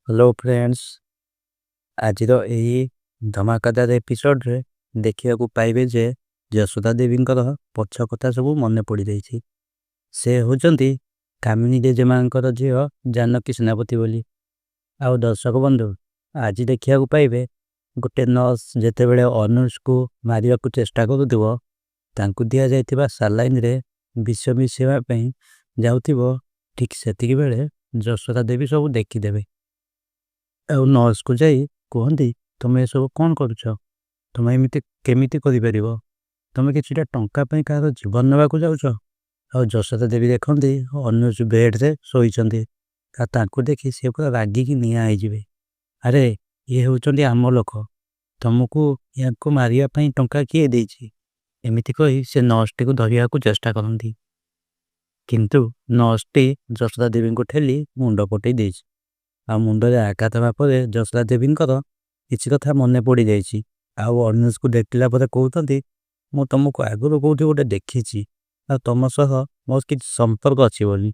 Hello friends, ଆଜିର ଏହି ଧମାକାଦାର ଏପିସୋଡ଼ରେ ଦେଖିବାକୁ ପାଇବେ ଯେ ଯଶୋଦା ଦେବୀଙ୍କର ପଛ କଥା ସବୁ ମନେ ପଡ଼ିଯାଇଛି। ସେ ହେଉଛନ୍ତି କାମିନୀ ଜେଜେମାଙ୍କର ଝିଅ ଜାନକୀ ସେନାପତି ବୋଲି। ଆଉ ଦର୍ଶକ ବନ୍ଧୁ, ଆଜି ଦେଖିବାକୁ ପାଇବେ ଗୋଟେ ନର୍ସ ଯେତେବେଳେ ଅନୁଜକୁ ମାରିବାକୁ ଚେଷ୍ଟା କରୁଥିବ, ତାଙ୍କୁ ଦିଆଯାଇଥିବା ସାଲାଇନରେ ବିଷ ମିଶାଇବା ପାଇଁ ଯାଉଥିବ, ଠିକ୍ ସେତିକି ବେଳେ ଯଶୋଦା ଦେବୀ ସବୁ ଦେଖିଦେବେ ଆଉ ନର୍ସକୁ ଯାଇ କୁହନ୍ତି, "ତୁମେ ଏସବୁ କ'ଣ କରୁଛ? ତୁମେ ଏମିତି କେମିତି କରିପାରିବ? ତୁମେ କିଛିଟା ଟଙ୍କା ପାଇଁ କାହାର ଜୀବନ ନେବାକୁ ଯାଉଛ?" ଆଉ ଯଶୋଦା ଦେବୀ ଦେଖନ୍ତି ଅନୁଜ ବେଡ଼ରେ ଶୋଇଛନ୍ତି ଆଉ ତାଙ୍କୁ ଦେଖି ସେ ପୁରା ରାଗିକି ନିଆଁ ହେଇଯିବେ। "ଆରେ, ଇଏ ହେଉଛନ୍ତି ଆମ ଲୋକ। ତମକୁ ୟାଙ୍କୁ ମାରିବା ପାଇଁ ଟଙ୍କା କିଏ ଦେଇଛି?" ଏମିତି କହି ସେ ନର୍ସଟିକୁ ଧରିବାକୁ ଚେଷ୍ଟା କରନ୍ତି, କିନ୍ତୁ ନର୍ସଟି ଯଶୋଦା ଦେବୀଙ୍କୁ ଠେଲି ମୁଣ୍ଡ ଫଟେଇ ଦେଇଛି। ଆଉ ମୁଣ୍ଡରେ ଆଘାତ ହେବା ପରେ ଯଶୋଦା ଦେବୀଙ୍କର କିଛି କଥା ମନେ ପଡ଼ିଯାଇଛି ଆଉ ଅନୁଜକୁ ଦେଖିଲା ପରେ କହୁଛନ୍ତି, "ମୁଁ ତମକୁ ଆଗରୁ କେଉଁଠି ଗୋଟେ ଦେଖିଛି ଆଉ ତମ ସହ ମୋର କିଛି ସମ୍ପର୍କ ଅଛି ବୋଲି।"